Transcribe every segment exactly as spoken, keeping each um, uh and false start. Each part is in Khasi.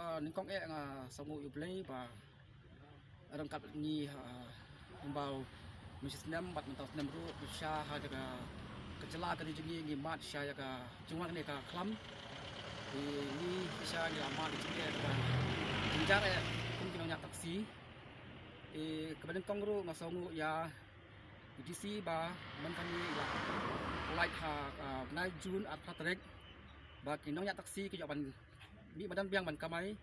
Nyngkong eh nga sngewnguh ïa U Blei ba ryngkat ngi ha, kumba mynshi snem bad mynta snem ruh, shisha ha ka, ka jylla ka ri jong ngi ngi mad shisha ïa ka jingwan kane ka khlam. Te ngi shisha ngi la mad ïa ka jingeh kaba jynjar eh kum ki nongñiah taxi. Te kaba nyngkong ruh nga sngewnguh ïa i D C ba mynta ngi la pynlait ha, ah, bnai Jun arphew tarik ba ki nongñiah taxi ki ïoh ban mih madan biang ban kamai.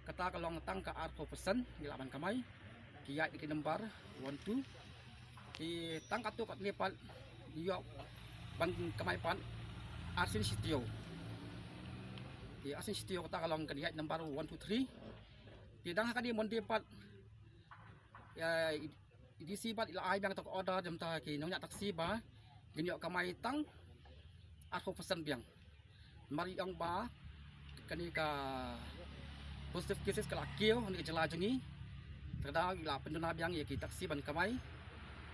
Kata ka long tang ka arphew percent ngi lah ban kamai. Ki ïaid ki number one two. Te tang katto katne pat ngi ïoh ban kamai pat arsien shi taïew. Te arsien shi taïew kata ka long ka ïaid number one two three. Te dang ha kane Monday pat, ïa, i, i D C pat i la ai biang ïa ka order, namar ki nongñiah taxi ba ngin ïoh kamai tang arphew percent biang. Namar i ong ba kane ka positive cases ka la kiew ha kane ka jylla jong ngi. Te da i la pynduna biang ïa ki taxi ban kamai.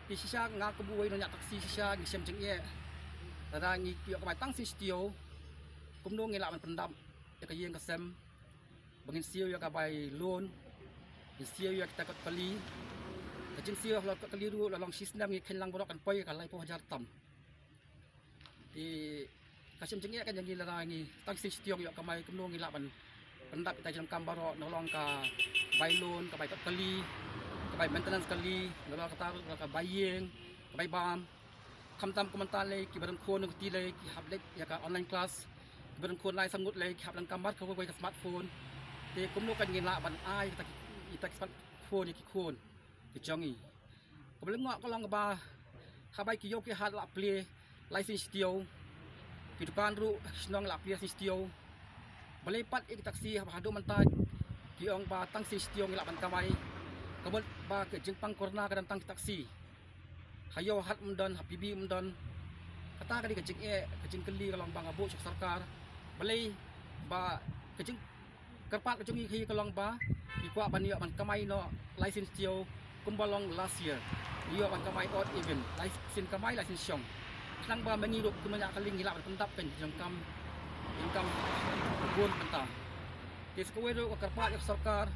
Te shisha nga kum uwei u nongñiah taxi shisha ngi shem jingeh. Te da ngi ïoh kamai tang shi taïew. Kumno ngi lah ban pyndap ïa ka ïing ka sem ba ngin siew ïa ka bai loan, ngin siew ïa kita kot kali. Ka jingsiew halor kot kali ruh la long shi snem ngi kheiñ lang baroh kan poi ka laiphew hajar tam. Te ka shem jingeh ka jong ngi lada ngi tang shi taïew ngi ïoh kamai, kumno ngi lah ban pyndap ïa kita ki jingdonkam baroh, na long ka bai loan, ka bai kot kali, ka bai maintenance kali, na long kata ruh ka bai ïing, ka bai bam. Khamtam kumta lei kiba don khun kti lei ki hap leit ïa ka online class. Kiba don khun lai san ngut lei ki hap donkam mar kawei kawei ka smartphone. Te kumno kan ngin lah ban ai ïa kita ki, ïa kita ki smartphone ïa ki khun ki jong ngi. Kaba lyngngoh ka long ba haba ki ïew ki hat la plie lai sien shi taïew. Ki dukan ruh shnong la plie sien shi taïew. Balei pat ïa ki taxi haba haduh mynta ki ong ba tang sien shi taïew ngi lah ban kamai. Ka mut ba ka jingpang corona ka don tang ki taxi. Ha ïew hat ym don, ha P B ym don. Kata ka dei ka jingeh, ka jingkylli ka long ba nga buh sha ka sorkar. Balei ba ka jingkyrpad ka jong ngi hi ka long ba ngi kwah ban ïoh ban kamai noh lai sien shi taïew kumba long last year. Ngi ïoh ban kamai odd even, lai sien kamai lai sien shong. Khnang ba ma ngi ruh kum nongñiah kali ngi lah ban pyndap ka jingdonkam, jingdonkam bun mynta. Te sa kawei ruh ka kyrpad ïa ka sorkar,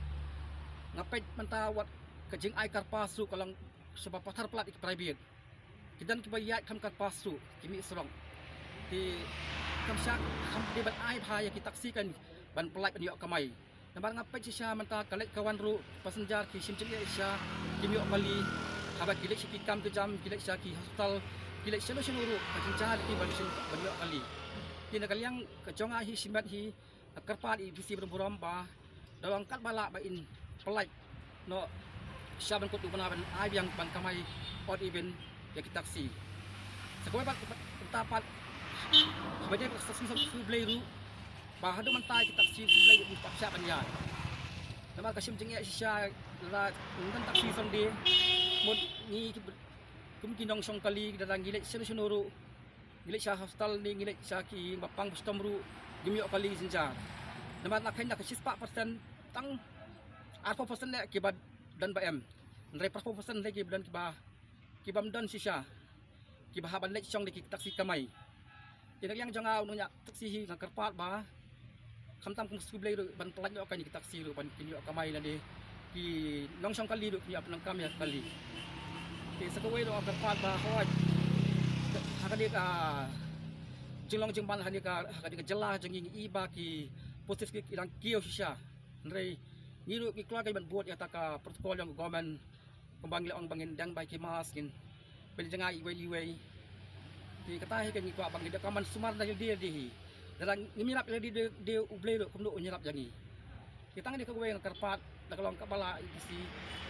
nga peit mynta wat ka jingai car pass ruh ka long shaba pathar palat ïa ki private. Ki don kiba ïaid kham car pass ruh, ki mih surok. Te kham shah, kham dei ban ai bha ïa ki taxi kan ban pynlait ban ïoh kamai. Namar nga peit shisha mynta ka leit ka wan ruh, passenger ki shim jingeh shisha, kim ïoh kali. Haba ki leit sha ki kam ki jam, ki leit sha ki hospital, ki leit shano shano ruh, ka jingjia ïa ki ban shim ban ïoh kali. Te na ka liang ka jong nga hi shimet hi, nga kyrpad ïa i D C ba don burom ba da long katba lah ba in pynlait noh sha ban kut u bnai ban ai biang ban kamai odd even ïa ki taxi. Sa kawei pat, pat, pat, haba dei ka taxi shu Blei ruh ba haduh mynta ki taxi shu Blei ruh pat shah ban ïaid. Namar ka shim jingeh shisha la ngan taxi Sunday mut ngi ki, kum ki nongshong kali da ngi leit shano shano ruh. Ngi leit sha hospital ne ngi leit sha ki ba pang ba shitom ruh ngim ïoh kali jingjia. Namar la kheiñ da ka shispah percent tang arphew percent leh kiba don ba em. Hynrei phraphew percent leh kiba don kiba, kibym don shisha. Kiba hap ban leit shong da ki taxi kamai. Te na ka liang jong nga u nongñiah taxi hi nga kyrpad ba khamtam kum shu Blei ruh ban pynlait noh kane ki taxi ruh ban kin ïoh kamai lane ki nongshong kali ruh kin ïoh pyndonkam ïa kali. Te sa kawei ruh nga kyrpad ba hooid ha kane ka jinglong jingman ha kane ka, ha kane ka jylla jong ngi ngi i ba ki positive ki dang kiew shisha. Hynrei ngi ruh ngi kloi ban bud ïa kata ka protocol jong ka government. Kumba ngi la ong ba ngin dang bai ki mask, ngin pynjngai iwei iwei. Te kata hi ka ngi kwah ba ngi da ka man sumar da lade lade hi. Lada ngim ïarap ïa lade de, de U Blei ruh kumno un ïarap ïa ngi. Te tang kane kawei nga kyrpad da ka long kaba lah ïa ki shi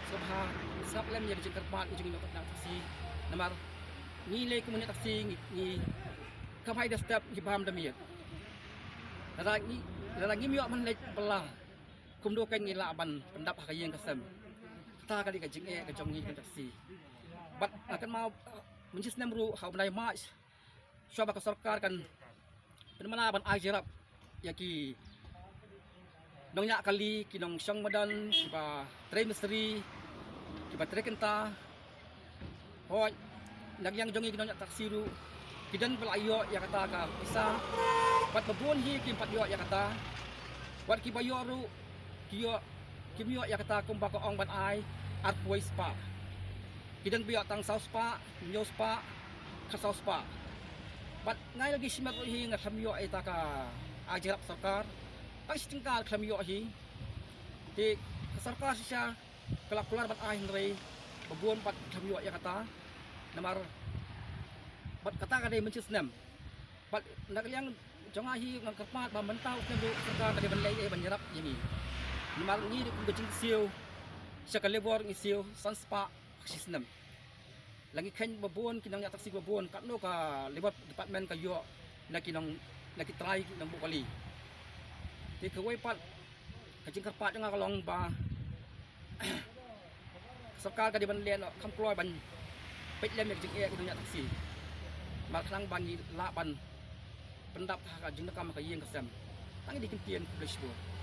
sngewbha sngap lem ïa ka jingkyrpad ïa jong ngi nongñiah taxi. Namar ngi lei kum nongñiah taxi ngi, ngi khamai da step ngi bam da miet. Lada ngi, lada ngim ïoh ban leit bylla. Kumno kan ngi lah ban pyndap ha ka ïing ka sem. Kata ka dei ka jingeh ka jong ngi ki nongtaxi. Bad, ah, kan ma, mynta snem ruh ha u bnai March. Shuwa ba ka sorkar kan pynmana ban ai jingïarap ïa ki nongñiah kali, ki nongshong madan, kiba trei mistri, kiba trei kynta. Hooid, na ka liang jong ngi ki nongñiah taxi ruh ki don ba la ïoh ïa kata ka pisa. Bad ba bun hi kim pat ïoh ïa kata. Bad kiba ïoh ruh ïoh, kim ïoh ïa kata kumba ka ong ban ai arphew spah. Ki dang ba ïoh tang saw spah, hynñiew spah, khatsaw spah. Bad nga lagi shimet ruh hi nga khlem ïoh ïa kata ka ai jingïarap sorkar. Tang shi tyngka khlem ïoh hi. Te ka sorkar shisha ka la kular ban ai hynrei ba bun pat khlem ïoh ïa kata. Namar bad kata ka dei mynshisnem. Bad na ka liang jong nga hi nga kyrpad ba mynta u snem ruh ka sorkar ka dei ban leh ei ban ïarap ïa ngi. Namar ngi ruh kum ka jingsiew sha ka labour ngi siew san spah shisnem. La ngi kheiñ ba bun ki nongñiah taxi ba bun katno ka labour department ka ïoh na ki nong, na ki trai ki nongbuh kali. Te kawei pat ka jingkyrpad jong nga ka long ba ka sorkar ka dei ban leh noh kham kloi ban peit lem ïa ka jingeh ki nongñiah taxi. Namar khnang ba ngi lah ban pyndap ha ka jingdonkam ha ka ïing ka sem. Tang ïa ki ktien, khublei shibun.